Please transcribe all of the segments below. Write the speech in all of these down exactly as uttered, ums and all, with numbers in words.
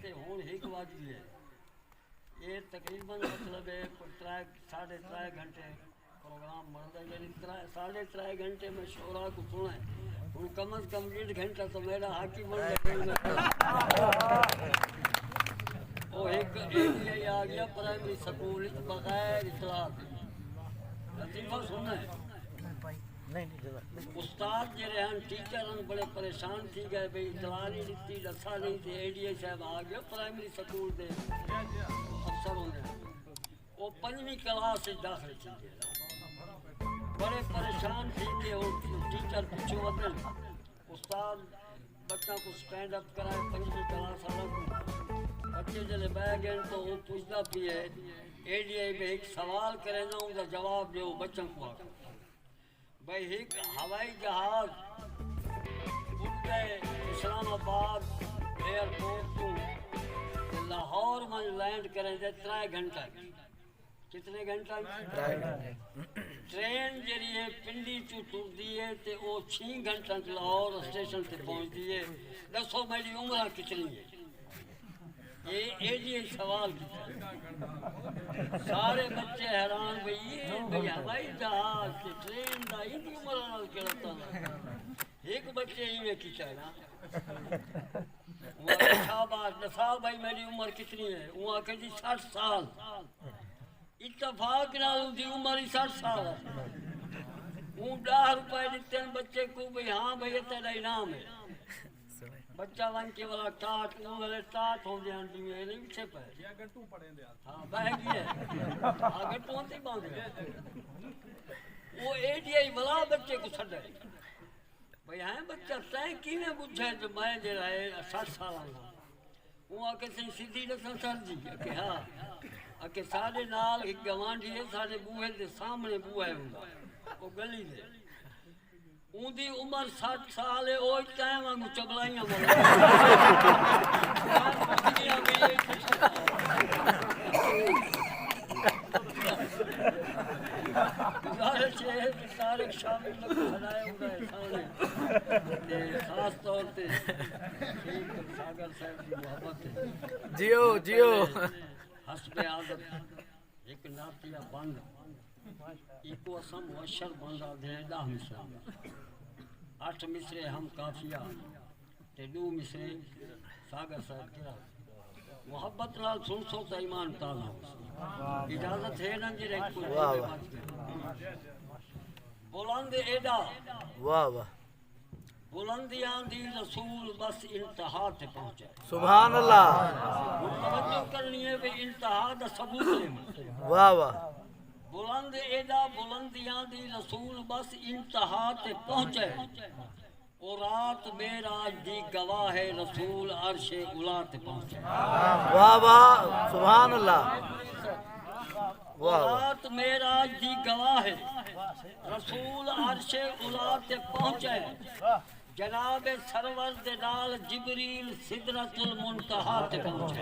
تے ہن ہک وڄ ڳئی ہے۔ اے تقریباً مطلب ہے کوئی ترائے، ساڑھے ترائے گھنٹے پروگرام بݨدا ہے، یعنی ترائے، ساڑھے ترائے گھنٹے میں شعراء کوں سݨا ہے۔ ہݨ کم از کم ݙیڈھ گھنٹہ تو میرا حق ہی بݨدا ہے۔ او ہک اے ڈی آئی آ ڳیا پرائمری سکول وچ بغیر اطلاع دے۔ لطیفہ سݨنا ہے۔ استاد جیڑھے ہن، ٹیچر ہن، بڑے پریشان تھی ڳئے بھئی اطلاع نہیں ݙتی، ݙسا نہیں، تے اے ڈی آئی صاحب آ ڳئے پرائمری سکول دے افسر ہوندے ہن۔ او پنجویں کلاس وچ داخل تھی ڳئے۔ بڑے پریشان تھی ڳئے، او ٹیچر پچھوں ودن، استاد بچاں کوں سٹینڈ اپ کرائے، پنجویں کلاس آلاں کوں۔ بچے جلے ٻہہ ڳئے تو او پچھدا پئے، اے ڈی آئی بھئی ہک سوال کرینداں، اوندا جواب ݙیو، بچاں کوں آکھو۔ بھئی ہک ہوائی جہاز اٹھدے اسلام آباد ایئرپورٹ توں تے لاہور ونڄ لینڈ کریندے ترائے گھنٹہ۔ کتنے گھنٹہ؟ ترائے گھنٹے۔ ٹرین جیڑھی ہے پنڈی چوں ٹردی ہے تے او چھی گھنٹہ لاہور اسٹیشن تے پہنچدی ہے۔ ݙسو میݙی عمر کتنی ہے؟ اے، اے جی اے سوال کیتا۔ سارے بچے حیران، بھئی اے بھئی ہوائی جہاز تے ٹرین دا ایندی عمر نال کیڑھا تعلق؟ ہک بچے ایویں کیتا نا۔ اوں آکھیا، شاباش، ݙسا بھئی میݙی عمر کتنی ہے؟ اوں آکھیا جی سٹھ سال۔ اتفاق نال اوندی عمر ہی سٹھ سال ہے۔ اوں ݙاہ روپے ݙتے بچے کوں، بھئی ہاں بھئی اے تیݙا انعام ہے۔ بچہ ونڄ کے والا ٹاٹ، اوں ویلے ٹاٹ ہوندے ہن، جیویں اے نہیں وچھے پئے۔ ہاں، بہہ ڳئی ہے۔ ہاں، گٹوں تے باندھ ہے۔ او اے ڈی آئی والا بچے کوں سݙے۔ بھئی ہیں بچہ، تیں کیویں ٻجھے جو میں جیڑھا ہے سٹھ سالاں دا؟ اوں آکھے سئیں سدھی ݙساں سر جی؟ آکھے ہاں۔ آکھے ساݙے نال ہک گوانڈھی ہے، ساݙے ٻوہے دے سامݨے ٻوہا ہے اوندا، او ڳلی دے۔ اوندی عمر سٹھ سال ہے، او اڄ تئیں وانگوں چبلائیاں ملے۔ گزارش ہے کہ طارق شامل نوں سݙائے، اوندا احسان ہے۔ تے خاص طور تے شہید ساگر صاحب دی محبت ہے۔ جیو، جیو۔ حسب عادت ہک نعتیہ بند، ایکوں اساں مؤشر بند آہدے ہیں، ݙاہ مصرعیاں، اٹھ مصرعے ہم قافیہ تے ݙو مصرعے ساگر صاحب کرا۔ محبت نال سݨسو تاں ایمان تازہ ہوسی۔ اجازت ہے نا جی؟ واہ واہ۔ بلند ایݙا۔ واہ واہ۔ بلندیاں دی رسول بس انتہا تے پہنچے۔ سبحان اللہ۔ ہݨ توجہ کرݨی ہے بھئی انتہا دا ثبوت ݙیوݨ۔ واہ واہ۔ بلند ایݙا بلندیاں دی رسول بس انتہا تے پہنچے۔ او رات معراج دی گواہ ہے، رسول عرش الا تے پہنچے۔ واہ واہ، سبحان اللہ۔ واہ واہ۔ رات معراج دی گواہ ہے، رسول عرش الا تے پہنچے۔ جناب سرور دے نال جبریل سدرۃ المنتہا تے پہنچے۔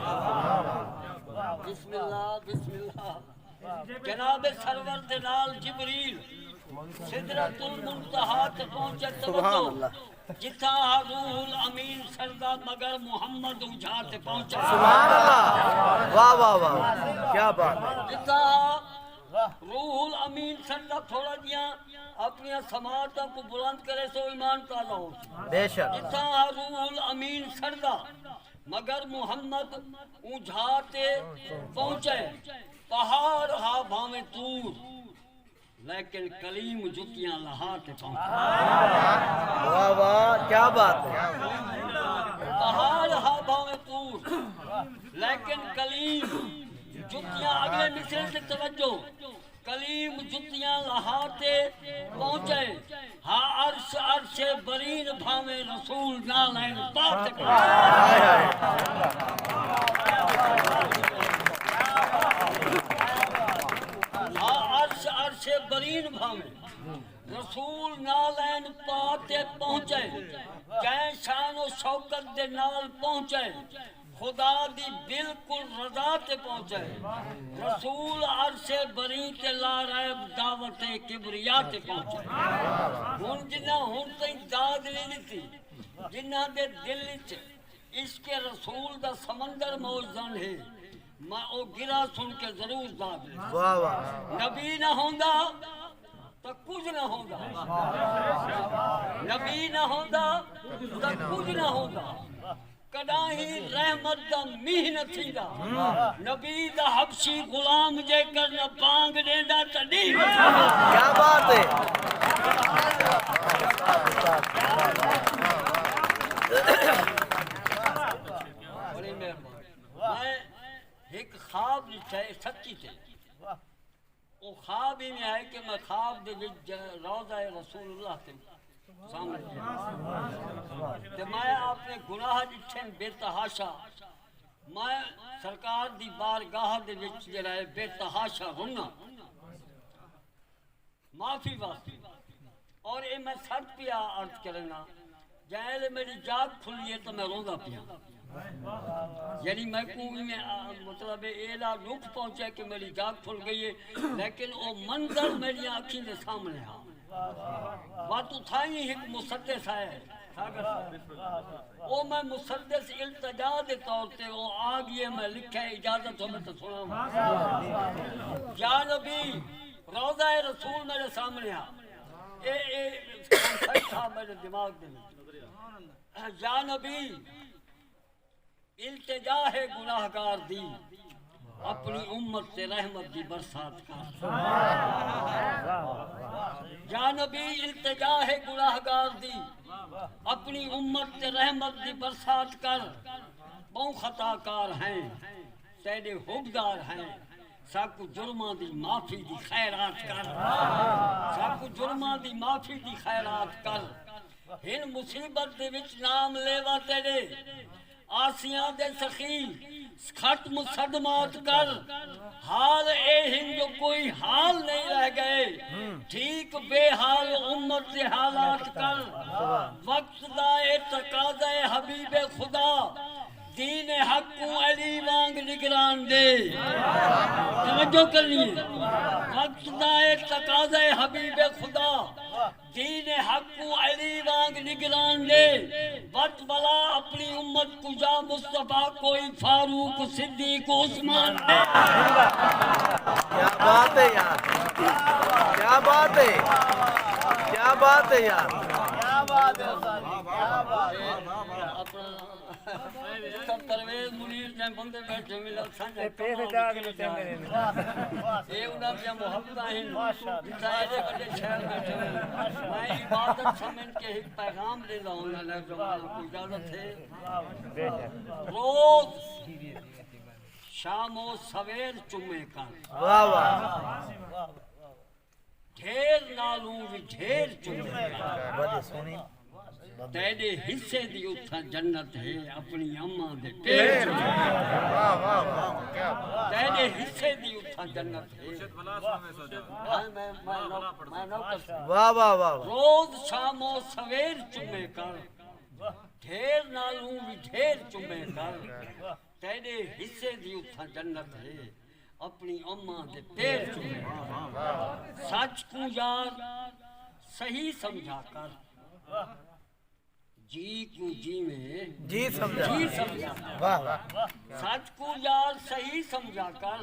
بسم اللہ، بسم اللہ۔ جناب سرور دے نال جبریل سدرۃ المنتہا تے پہنچے۔ سبحان اللہ۔ جتھاں ہا روح الامین سردا مگر محمد اجھا تے پہنچے۔ سبحان اللہ۔ واہ واہ واہ، کیا بات ہے۔ جتھاں ہا روح الامین سردا، تھوڑا جیاں اپݨیاں سماعتاں کوں بلند کریسو، ایمان تازہ ہوسی۔ بے شک۔ جتھاں ہا روح الامین سردا مگر محمد اجھا تے پہنچے۔ پہاڑ ہا بھاویں طور، لیکن کلیم جتیاں لہا تے پہنچے۔ واہ واہ، کیا بات ہے۔ پہاڑ ہا بھاویں طور، لیکن کلیم جتیاں، اڳلے مصرعے تے توجہ، کلیم جتیاں لہا تے پہنچے۔ ہا عرش عرش برین بھاویں رسول نعلین پا تے پہنچے۔ ہا عرش عرش برین بھاویں رسول نعلین پا تے پہنچے۔ جئیں شان و شوکت دے نال پہنچے۔ خدا دی بالکل رضا تے پہنچے۔ رسول عرش برین تے لا ریب دعوت کبریا تے پہنچے۔ ہݨ جنہاں ہݨ تئیں داد نہیں ݙتی، جنہاں دے دل اچ عشق رسول دا سمندر موج زن ہے، میں او گرا سن کے ضرور داد ݙینداں۔ واہ واہ۔ نبی نہ ہوندا تاں کجھ نہ ہوندا، نبی نہ ہوندا تاں کجھ نہ ہوندا، کݙاہیں رحمت دا مینہ نہ تھیندا، نبی دا حبشی غلام جے کر نہ بانگ ݙیندا تاں ݙینہہ نہ تھیندا۔ کیا بات ہے۔ بڑی مہربانی۔ میں ہک خواب ݙٹھا ہے سچی تے۔ او خواب ایویں آئے کہ میں خواب دے وچ ج-، روضہ رسول اللہ تے سامݨے ڳیا۔ تے میں اپݨے گناہ ݙٹھن بے تحاشا۔ میں سرکار دی بارگاہ دے وچ جیڑھا ہے بے تحاشا رونا۔ معافی واسطے۔ اور اے میں سچ پیا عرض کرنا، جئیں ویلے میݙی جاڳ کھلی ہے تاں میں روندا پیاں۔ یعنی میکوں ایویں، آ، مطلب اے ایݙا ݙکھ پہنچا کہ میݙی جاڳ کھل ڳئی ہے، لیکن او منظر میݙیاں اکھیں دے سامݨے ہا۔ وت اتھائیں ہک مسدس آیا ہے۔ او میں مسدس التجا دے طور تے او آ ڳئے، میں لکھیا، اجازت ہووے تاں سݨاواں۔ یا نبی، روضہ رسول میݙے سامݨے ہا۔ اے، اے، صحیح تھا میݙے دماغ دے وچ۔ یا نبی، التجا ہے گناہگار دی، اپݨی امت تے رحمت دی برسات کر۔ یا نبی، التجا ہے گناہگار دی، اپݨی امت تے رحمت دی برسات کر۔ ٻہوں خطا کار ہیں، تیݙے حبدار ہیں، ساکوں جرماں دی معافی دی خیرات کر، ساکوں جرماں دی معافی دی خیرات کر۔ ہن مصیبت دے وچ نام لیوا تیݙے، آسیاں دے سخی، ختم صدمات کر۔ حال اے ہن جو کوئی حال نہیں رہ ڳئے، ٹھیک بے حال امت دے حالات کر۔ وقت دا اے تقاضا اے حبیب خدا، دین حق کوں علی وانگ نگران ݙے۔ توجہ کرنی ہے۔ وقت دا اے تقاضا اے حبیب خدا، دین حق کوں علی وانگ نگران ݙے۔ وت ولا اپݨی امت کوں یا مصطفیٰ کوئی فاروق صدیق عثمان ݙے۔ کیا بات ہے یار، کیا بات ہے، کیا بات ہے یار۔ اپݨا پرویز منیر جئیں بندے ٻیٹھے ملا سنجے اے پیسے کمال چار دی دے چندے رہندے۔ اے انہاں دیاں محبتاں ہن۔ ماشاءاللہ۔ جتھاں ایݙے وݙے شہر ٻیٹھے ہن۔ میں عبادت سمجھ کے ہک پیغام ݙیندا ہوندا، اگر تہاݙے کوں اجازت ہے۔ بے شک۔ روز شام و سویر چمے کر۔ واہ واہ۔ ڈھیر نالوں وی ڈھیر چمے کر۔ وݙی سوہݨی۔ تیݙے حصے دی اتھاں جنت ہے، اپݨی اماں دے پیر چمے کر۔ واہ، واہ، واہ، کیا بات۔ تیݙے حصے دی اتھاں جنت ہے۔ ہاں، میں، میں نو-، میں نوکر۔ واہ، واہ، واہ، واہ۔ روز شام و سویر چمے کر، ڈھیر نالوں وی ڈھیر چمے کر۔ تیݙے حصے دی اتھاں جنت ہے، اپݨی اماں دے پیر چمے۔ سچ کوں یار صحیح سمجھا کر، جی کوں جیویں جی سمجھا۔ جی سمجھا کر۔ واہ، واہ۔ سچ کوں یار صحیح سمجھا کر،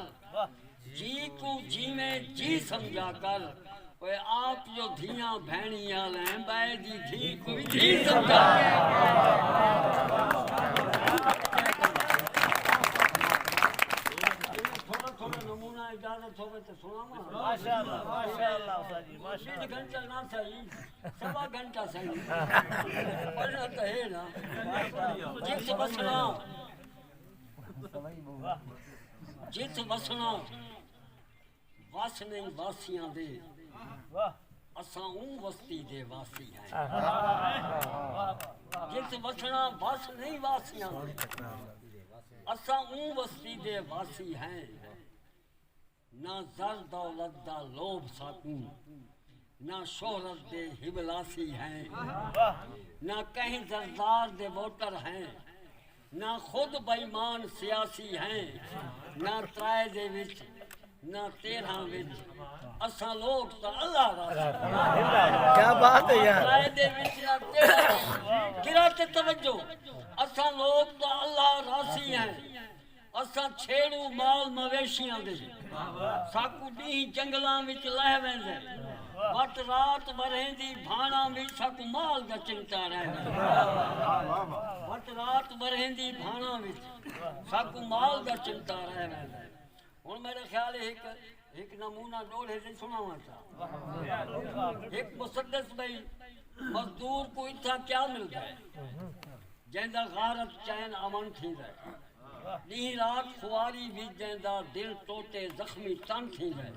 جی کوں جیویں جی سمجھا کر۔ اوئے آپ جو دھیاں بھیݨیں آلے ہیں، ٻئے دی دھی کوں وی دھی سمجھا۔ تھوڑا تھوڑا نمونہ اجازت ہووے تے سݨاواں۔ ماشاءاللہ، ماشاءاللہ استاد جی، ماشاءاللہ۔ ݙیڈھ گھنٹہ نہ صحیح، سوا گھنٹہ صحیح۔ پڑھݨا تاں ہے نا۔ جتھ وسݨا، جتھ وسݨا، وس نئیں واسیاں دے، اساں اوں وستی دے واسی ہیں۔ جتھ وسݨا وس نئیں واسیاں دے، اساں اوں وستی دے واسی ہیں۔ نہ زر دولت دا لوبھ ساکوں، نہ شہرت دے ہبلاسی ہیں، نہ کہیں زردار دے ووٹر ہیں، نہ خود بےایمان سیاسی ہیں، نہ ترائے دے وچ، نہ تیرھاں وچ، اساں لوک تاں اللہ راضی۔ کیا بات ہے یار۔ ترائے دے وچ نہ تیرھاں وچ۔ گرا تے توجہ۔ اساں لوک تاں اللہ راسی ہیں، اساں چھیڑو مال مویشیاں دے، ساکوں ݙینہہ جنگلاں وچ لہہ ویندے، وت رات ورھیندی بھاݨاں وچ ساکوں مال دا چمٹا رہ ویندے، وت رات ورھیندی بھاݨاں وچ ساکوں مال دا چمٹا رہ ویندے۔ ہݨ میݙا خیال ہے ہک، ہک نمونہ ݙوہڑے دی سݨاواں چا۔ ہک مسدس بھئی، مزدور کوں اتھاں کیا ملدا ہے؟ جیندا غارت چین امن تھیندا ہے۔ ݙینہہ رات خواری وچ جیندا دل ٹوٹے زخمی تن تھیندا ہے۔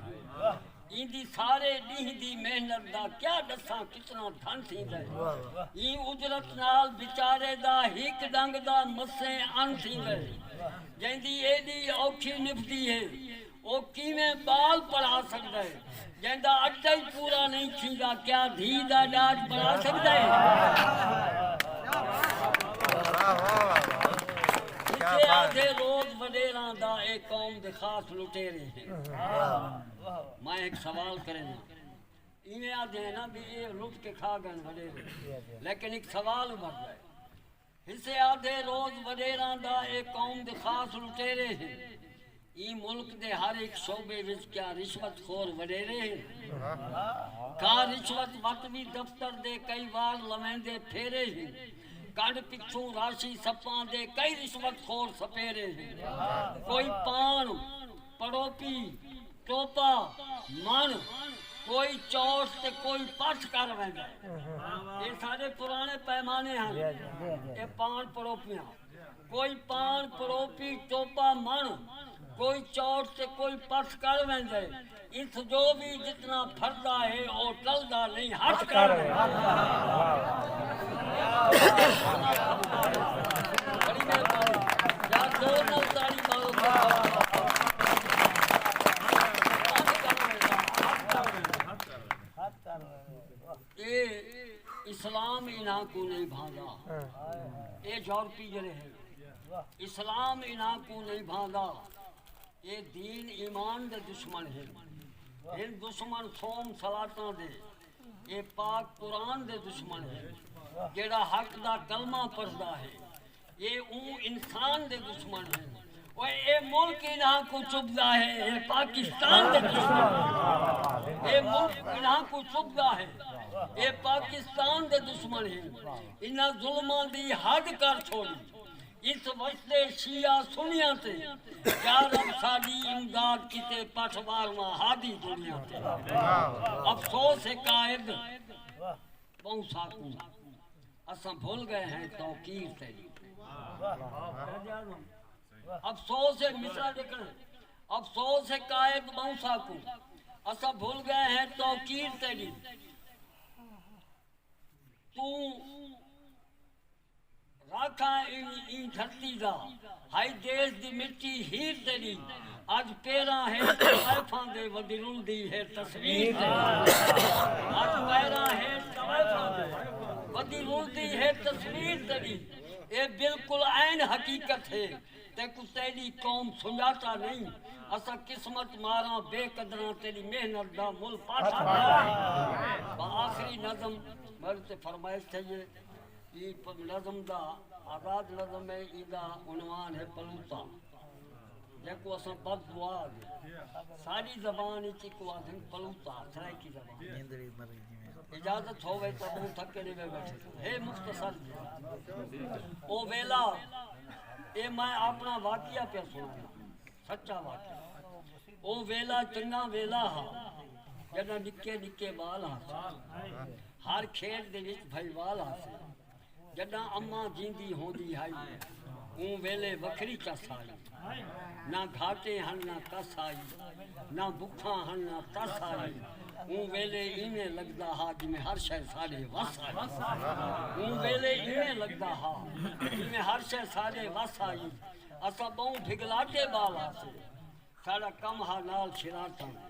ایندی سارے ݙینہہ دی محنت دا کیا ݙساں کتنا دھن تھیندا ہے۔ ایں اجرت نال بیچارے دا ہک ݙنگ دا مسیں ان تھیندا ہے۔ جیندی ایݙی اوکھی نبھدی ہے، او کیویں ٻال پڑھا سڳدا ہے؟ جیندا اڈا ہی پورا نہیں تھیندا، کیا دھی دا ݙاج بݨا سڳدا ہے؟ کیا کتھے بات۔ آدھے روز وݙیراں دا اے قوم دے خاص لٹیرے ہیں۔ میں ہک سوال کرینداں، ایویں آدھے ہیں نا بھی اے لٹ کے کھا ڳئے وݙیرے، لیکن ہک سوال ابھردا ہے۔ حصے آدھے روز وݙیراں دا اے قوم دے خاص لٹیرے ہیں۔ ایں ملک دے ہر ہک شعبے وچ کیا رشوت خور وݙیرے ہیں؟ کیا رشوت وت وی دفتر دے کئی وار لویندے پھیرے ہیں؟ کنڈ پچھوں راشی سپاں دے کئی رشوت خور سپیرے ہیں۔ کوئی پاݨ، پڑوپی، ٹوپا، مݨ، کوئی چوٹ تے کوئی پٹھ کر ویندا ہے۔ اے سارے پراݨے پیمانے ہن۔ اے پاݨ پڑوپیاں، کوئی پاݨ پڑوپی، ٹوپا، مݨ، کوئی چوٹ تے کوئی پٹھ کر ویندا ہے۔ اتھ جو وی جتنا پھردا ہے، او ٹلدا نہیں، ہٹ کر ویندا ہے۔ بڑی مہربانی۔ یار، زور نال تاڑی مارو۔ اے اسلام انہاں کوں نہیں بھاندا۔ اے یورپی جڑے ہیں، اسلام انہاں کوں نہیں بھاندا۔ اے دین ایمان دے دشمن ہیں۔ ہن دشمن صوم صلاتاں دے، اے پاک قرآن دے دشمن ہیں۔ جیڑھا حق دا کلمہ پڑھدا ہے، اے اوں انسان دے دشمن ہن۔ اوئے، اے ملک انہاں کوں چبدا ہے، اے پاکستان دے دشمن ہن۔ اے ملک انہاں کوں چبدا ہے، اے پاکستان دے دشمن ہن۔ انہاں ظلماں دی حد کر چھوڑی۔ اس وسدے شیعہ سنیاں تے یا رب ساݙی امداد کیتے، پٹھ ٻارہواں ہادی دنیا تے۔ افسوس ہے قائد ٻہوں ساکوں، اساں بھل ڳئے ہیں توقیر تیݙی۔ افسوس ہے، مصرع ݙیکھݨ، افسوس ہے قائد ٻہوں ساکوں، اساں بھل ڳئے ہیں توقیر تیݙی۔ توں راکھاں ایں، ایں دھرتی دا، ہائی دیس دی مٹی ہیر تیݙی۔ اڄ پیراں ہیٹھ طوائفاں دے ودی رلدی ہے تصویر تیݙی۔ اڄ پیراں ہیٹھ طوائفاں دے ودی رلدی ہے تصویر تیݙی۔ اے بالکل عین حقیقت ہے۔ تیکوں تیݙی قوم سنڄاتا نہیں۔ اساں قسمت ماراں بے قدراں، تیݙی محنت دا مل پاتا نہیں۔ با آخری نظم میݙے تے فرمائش تھئی ہے۔ ایں پ-، نظم دا آزاد نظم ہے، ایندا عنوان ہے پلوتا، جیکوں اساں بد دعا آہدے۔ ساݙی زبان اچ ایکوں آہدن پلوتا، سرائیکی زبان۔ اجازت ہووے تاں ٻہوں تھکے نہیں وے ٻیٹھے۔ ہے مختصر جی۔ او ویلا، اے میں اپݨا واقعہ پیا سݨانا، سچا واقعہ۔ او ویلا چنڳا ویلا ہا، جݙاں نکے نکے ٻال ہاسے۔ ہر کھیݙ دے وچ بھائیوال ہاسے۔ جݙاں اماں جیندی ہوندی ہئی، اوں ویلے وکھری چس آئی۔ نہ گھاٹے ہن نہ کس آئی، نہ بکھاں ہن نہ تس آئی۔ اوں ویلے ایویں لڳدا ہا جیویں ہر شئے ساݙے وس آئی۔ اوں ویلے ایویں لڳدا ہا جیویں ہر شئے ساݙے وس آئی۔ اساں ٻہوں بھڳلاٹے ٻال ہاسے۔ ساݙا کم ہا نال شرارتاں دا۔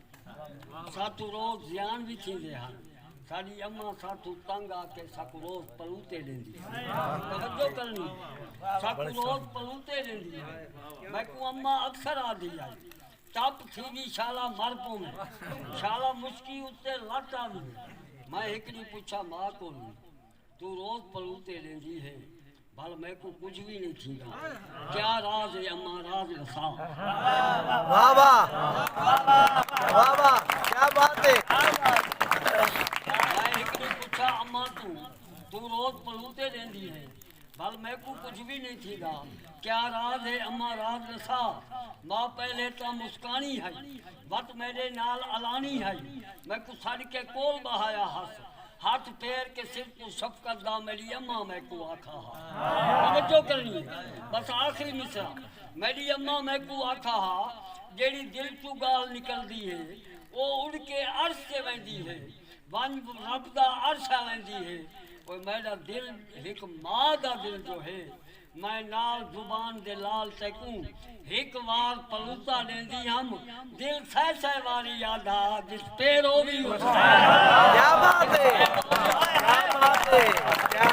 ساتوں روز زیان وی تھیندے ہن۔ ساݙی اماں ساتوں تنگ آ کے ساکوں روز پلوتے ݙیندی ہئی۔ توجہ کرݨی۔ ساکوں روز پلوتے ݙیندی ہئی۔ میکوں اماں اکثر آہدی ہئی، "ٹپ تھیوی شالا مر پوویں، شالا مشکی اتے لٹ آوی۔" میں ہک ݙینہہ پچھا ماء کولوں، "توں روز پلوتے ݙیندی ہیں، بھل میکوں کجھ وی نئیں تھیندا۔ کیا راز اے اماں، راز ݙسا؟ واہ واہ، واہ واہ، کیا بات ہے۔ میں ہک ݙینہہ پچھا اماں توں، توں روز پلوتے ݙیندی ہیں، بھل میکوں کجھ وی نئیں تھیندا۔ کیا راز اے اماں، راز ݙسا؟ ماء پہلے تاں مسکاݨی ہئی، وت میݙے نال الاݨی ہئی، میکوں سݙ کے کول ٻہایا ہس، ہتھ پھیر کے سر کوں شفقت دا میݙی اماں میکوں آکھا ہا۔ توجہ کرݨی، بس آخری مصرع۔ میݙی اماں میکوں آکھا ہا، جیڑھی دل چوں ڳالھ نکلدی ہے، او اݙ کے عرش تے ویندی ہے، ونڄ رب دا عرش آ ویندی ہے۔ اوئے میݙا دل ہک ماء دا دل جو ہے، میں نال زبان دے لال تیکوں ہک وار پلوتا ݙیندی ہم، دل سہ سہ واری یاد آ جس پیر او وی اس کیا بات ہے، کیا بات ہے، کیا